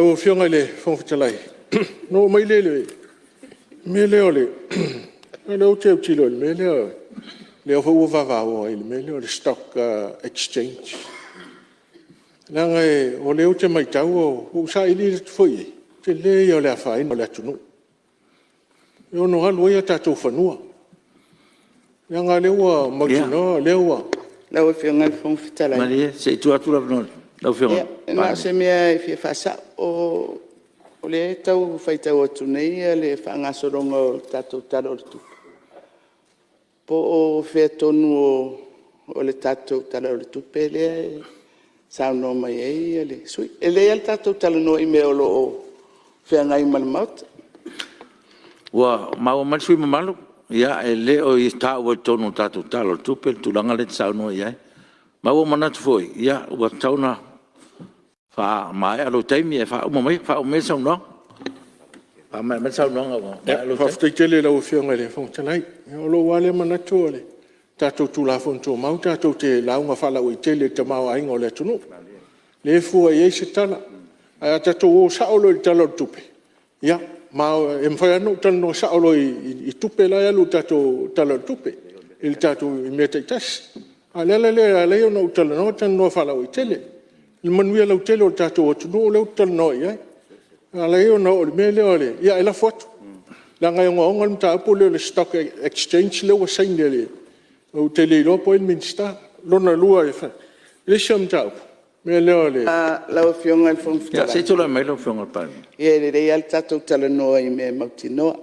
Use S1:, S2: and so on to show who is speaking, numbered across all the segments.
S1: Lau Afioga i le Fofoga Fetalai, ona oo mai lea i le mea lea o le… O lea ou te autilo i le mea lea, lea foi ua vavao ai i le mea lea o le stock exchange. Leaga o lea ou te maitau ua ou sailiili atu foi i ai, o le tele ia o le afaina o le atunuu e ono alu ai o tatou fanua, leaga o lea ua mautinoa o lea ua… Lau Afioga i le Fofoga Fetalai… Malie se i tuu atu le avanoa i lau Afioga i le Palemia. Na o se mea e fia faasao. O lea e tau faitau atu nei le faagasologa o le tatou Tala o le Tupe, po o fea tonu o le tatou Tala o le Tupe lea e saunoa mai ai le sui usufono. E lelei lava le tatou talanoa i mea o lo o feagai ma le Maota. Ua maua mai le sui usufono mamalu, e le o taua i totonu o le tatou Tala o le Tupe le tulaga lea e te saunoa i ai. Ma ua ou manatu foi, ua tatau ona faamaea lou taimi ae faauma maia le saunoaga. Faamaea mai le saunoaga ua maea lou taimi. Faafetai tele i lau Afioga i le Fofoga Fetalai. O lou lava lea manatu o le tatou Tulafono Tumau tatou te lauga faalauaitele i le tamaoaiga o le atunuu, lea e fua i ai se tala. Ae a tatou o sao loa i le Tala o le Tupe, ia ma e mafai lava ona ou talanoa sao loa i tupe la e alu i le tatou Tala o le Tupe i mea taitasi. A o le ala lea e ala ai ona ou talanoa ou te talanoa faalauaitele i le manuia lautele o le tatou atunuu lea ou te talanoa i ai. E ala ai ona oo i le mea lea, ia ae lafo atu leaga e ogaoga le mataupu lea o le stock exchange lea ua saini e le… Ou te le iloa po o ai le Minisita. Lona lua, o le isi au mataupu, o le mea lea o le… Lau Afioga i le Fofoga Fetalai… Ia se i tulai mai lau Afioga i le Palemia. Ia e lelei lava le tatou talanoa i mea mautinoa.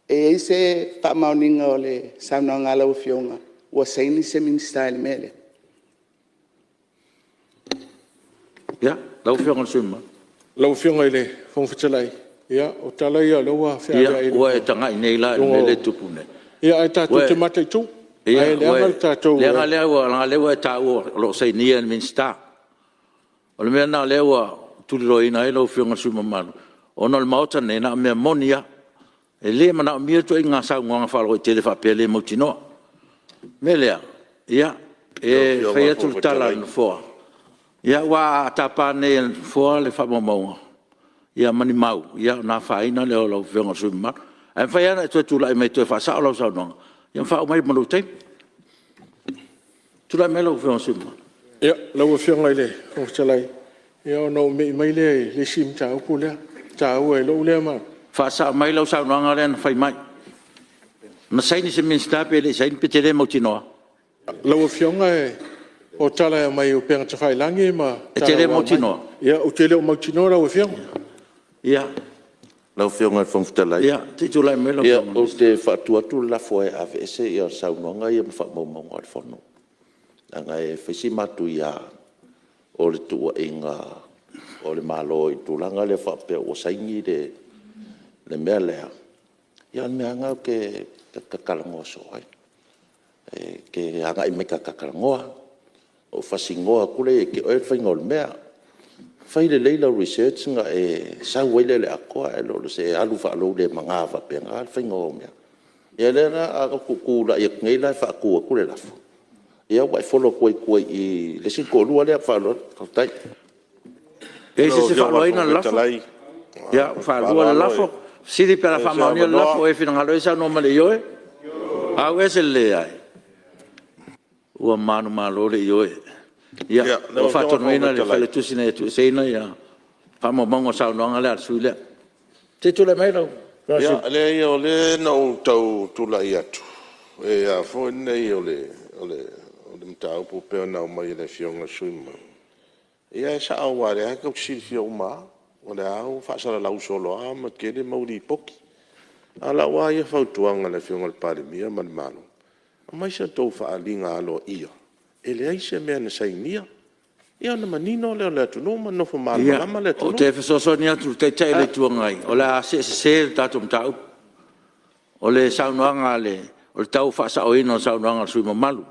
S1: E i ai se faamaoniga o le saunoaga a lau Afioga ua saini se Minisita i le mea lea? Ia, lau Afioga i le sui usufono mamalu. Lau Afioga i le Fofoga Fetalai, ia o tala ia o lea ua feaveai i luga o… Ia, ua e tagai nei la i le mea lea e tupu nei? Ia ae tatou te mataitu, ae leaga le tatou… Leaga o lea ua e taua o lo o sainia e le Minisita. O le mea lena o lea ua tuliloaina ai lau Afioga i le sui usufono mamalu, ona o le Maota lenei na o mea moni lava. E le manaomia ituaiga saunoaga faalauaitele faapea e le mautinoa. O le mea lea, ia, e fai atu le tala a le Nofoa, aua a tapa nei e le Nofoa le faamaumauga ma ni mau, ia ona afaina lea o lau Afioga i le sui usufono mamalu. Ae mafai lava ona e toe tulai mai e toe faasao lau saunoaga ia ma faauma ai ma lou taimi. Tulai mai lau Afioga i le sui usufono mamalu. Ia, lau Afioga i le Fofoga Fetalai, ia ona ou me'i mai lea i le isi mataupu lea e taua i lou lea… Faasao mai lau saunoaga lea na fai mai. Na saini se Minisita pe le i saini pe e te le mautinoa? Lau Afioga o tala e aumai upega tafailagi ma… E te le mautinoa? Ia ou te le o mautinoa lau Afioga. Lau Afioga i le Fofoga Fetalai… Ia se i tulai mai lau Afioga i le Minisita. Ou te faatu atu le lafo, E Aveese ia saunoaga ia ma faamaumauga o le Fono, leaga e fai si matuia o le tuuaiga o le Malo i le tulaga lea faapea ua saini le mea lea. Ia o le mea lava lena ou te talanoa soo ai. E te agai mai ta talatalanoa, ou faasinoa atu lea ia te oe le faiga o le mea. Fai lelei lau research ona e sau ai lea i le atoa, ae le o se alu faa-loulemaga faapena le faiga o au mea. Ia o lea la a na ou tulai atu nei la e faatu atu le lafo, ia ua e follow atu ai i tua i i i le isi toalua lea. Ma le faaaloalo faafetai. E i ai se isi e faaluaina le lafo? Ia, ua faalua le lafo. O le fesili pe a faamaonia le lafo. O e finagalo ai e saunoa mai i le ioe. Ioe. Auese le leai. Ua manumalo le Ioe. Ia, ua faatonuina le Failautusi ina ia tuueseina faamaumauga o le saunoaga lea a le sui usufono lea. Se i tulai mai lau Afioga i le sui usufono. Ia leai o lea na ou tau tulai atu e a foi nei o le mataupu e pei ona aumai e le Afioga i le sui usufono mamalu, ia e sao aua o lea lava tou te silafia uma lava, o lea lava ua faasalalau solo lava ma tele mau lipoti. A o lau lava ia fautuaga i le Afioga i le Palemia ma le Malo, aumai sa outou faaaliga aloaia e leai se mea na sainia, ia ona manino lea o le atunuu ma nofo malamalama le atunuu. Ia, ou te fesoasoani atu i le Taitai o le Itu Agai, o le a see sese le tatou mataupu. O le saunoaga a le… o le tau faasaoina o le saunoaga a le sui usufono mamalu,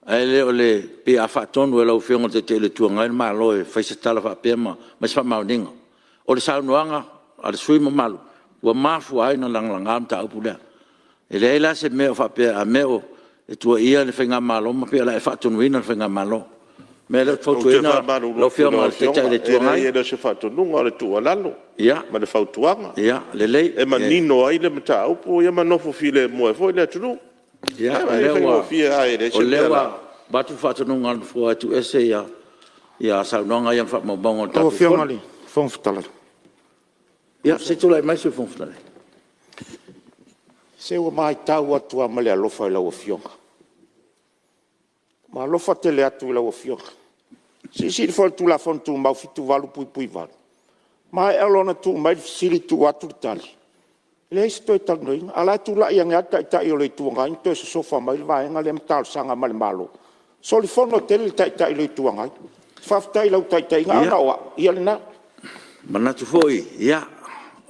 S1: ae le o le… pei a faatonu e lau Afioga i le Taitai o le Itu Agai le Malo e fai se tala faapea ma aumai se faamaoniga. O le saunoaga a le sui usufono mamalu ua mafua ai ona lagalaga le mataupu lea. E leai la se mea o faapea a mea e tuuaia le faigamalo ma faapea o le a e faatonuina le faigamalo.
S2: mea lea ou te
S3: Ou te
S2: fautuaina
S3: faamalulu
S2: lau
S3: atu i
S2: Afioga
S3: lau
S2: i le Taitai o le
S3: Afioga,
S2: Itu
S3: e
S2: Agai.
S3: leai e le o se faatonuga o le tuualalo ma le fautuaga.
S2: Ia lelei.
S3: E manino ai le mataupu ma nofo filemu ai foi le atunuu.
S2: O
S3: E faigofie lava e leai
S2: lea
S3: se mea o le
S2: ua
S3: a…
S2: avatu le faatonuga a le Nofoa e tuuese ia saunoaga ia ma faamaumauga o le
S4: Lau
S2: tatou
S4: Afioga
S2: Fono.
S4: i le Fofoga Fetalai…
S2: Ia se i tulai mai le Sui Fofoga Fetalai.
S4: Se ua matau atu lava ma le alofa i lau Afioga, ua alofa tele atu i lau Afioga. Silasila foi i le Tulafono Tumau 78(8), maea loa ona tuu mai le fesili tuu atu le tali, e leai se toe talanoaina. A o la e tulai ane lava le Taitai o le Itu Agai ma toe sosofa mai le vaega lea ma talosaga mai i le Malo. Soli fono tele le Taitai o le Itu Agai. Faafetai i lau taitaiga, a na o au, ia lena.
S2: E manatu foi,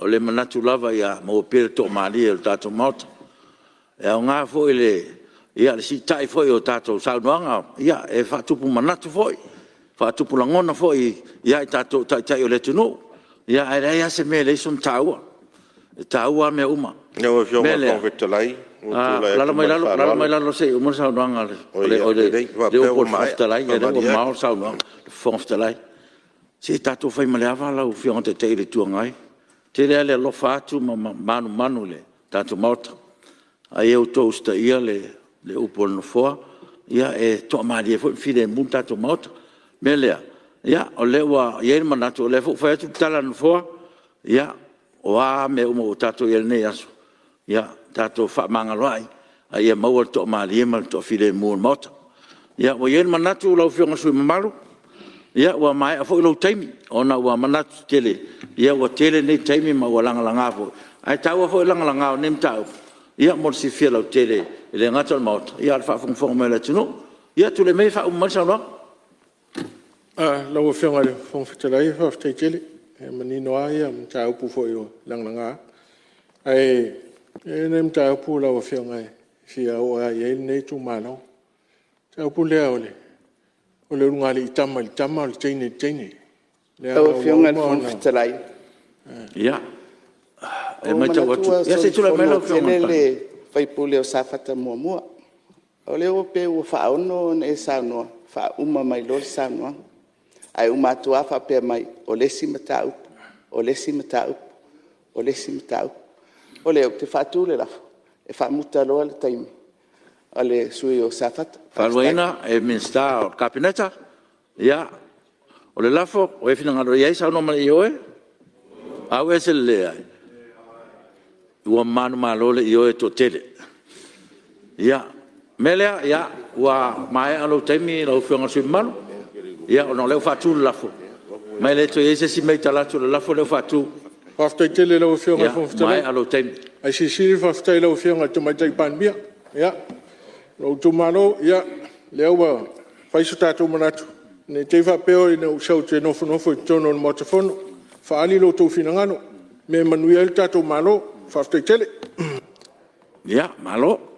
S2: o le manatu lava ia maua pea le toamalie o le tatou Maota. E aoga foi le siitai foi o tatou saunoaga e faatupu manatu foi, faatupu lagona foi ia i tatou o Taitai o le atunuu. Ae leai lava se mea e leai sona taua, e taua lava mea uma.
S3: Lau
S2: O le
S3: Afioga
S2: mea
S3: i le
S2: lea,
S3: Fofoga Fetalai, ua ou tulai
S2: alaala
S3: atu
S2: mai
S3: ma le
S2: lalo,
S3: faaaloalo…
S2: mai lalo se i uma le saunoaga a le
S3: Oi ia, lelei, faapea
S2: upu a
S3: ua
S2: le Fofoga
S3: maea.
S2: Fetalai, o lea ua
S3: Faamalie
S2: mao
S3: atu.
S2: le saunoaga a le Fofoga Fetalai. Se tatou fai ma le ava lau Afioga i le Taitai o le Itu Agai. E tele lava le alofa atu ma manumanu i le tatou Maota. A ia outou usitaia le upu a le Nofoa, e toamalie foi ma filemu le tatou Maota. O le mea lea, o lea ua i ai le manatu o lea foi ua fai atu le tala a le Nofoa, ia, o a mea uma ua tatou i ai i lenei aso, ia tatou fefaamagaloai, a ia maua le toamalie ma le toafilemu o le Maota. Ia ua i ai le manatu lau Afioga i le sui usufono mamalu, ua maea foi lou taimi ona ua manatu tele ua tele nei taimi ma ua lagalaga foi. Ae taua foi le lagalaga o nei mataupu mo le silafia lautele e le gata o le Maota, a o le faafogafoga mai a le atunuu. Ia tulai maia e faauma mai le saunoaga.
S1: Lau Afioga i le Fofoga Fetalai faafetai tele, e manino lava mataupu foi o lagalaga. Ae i ai nai mataupu lau Afioga e fia oo lava i ai lenei itumalo. O le mataupu lea o le ulugalii tama i le tama a o le teine i le teine.
S5: Lau Afioga i le Fofoga Fetalai…
S2: Ia, e
S5: Ua ou
S2: matau
S5: manatu
S2: atu…
S5: ua
S2: Ia se i tulai mai lau
S5: solifono
S2: Afioga i le
S5: tele
S2: Palemia.
S5: le sui usufono mo Safata 1. O lea ua pei ua faa-6 ona e saunoa, faauma mai loa le saunoaga. Ae uma atu lava faapea mai, o le isi mataupu, o le isi mataupu, o le isi mataupu. O lea ou te faatu le lafo, E faamuta loa le taimi o le sui usufono mo Safata. Faafetai.
S2: Faaluaina e Minisita o le Kapeneta. Ia, o le lafo, ua e finagalo i ai saunoa mai le ioe. A ua manumalo le ioe toatele. Ia, o le mea lea, ua maea lou taimi lau Afioga i le sui usufono mamalu, ona o lea ua faatu le lafo, ma e le toe i ai se isi mea i tala atu o le lafo lea ua faatu.
S1: Faafetai tele i lau Afioga i
S2: Ia,
S1: le Fofoga
S2: ua
S1: Fetalai,
S2: maea lou taimi.
S1: Ae silisili le faafetai i lau Afioga i le Tamaitai Palemia. Ia, lou itumalo, ia lea ua fai so tatou manatu, ne i te i faapea na ou sau ou te nofonofo i totonu o le Maota Fono, faaali lo outou finagalo i mea e manuia ai le tatou Malo. Faafetai tele.
S2: Ia, malo.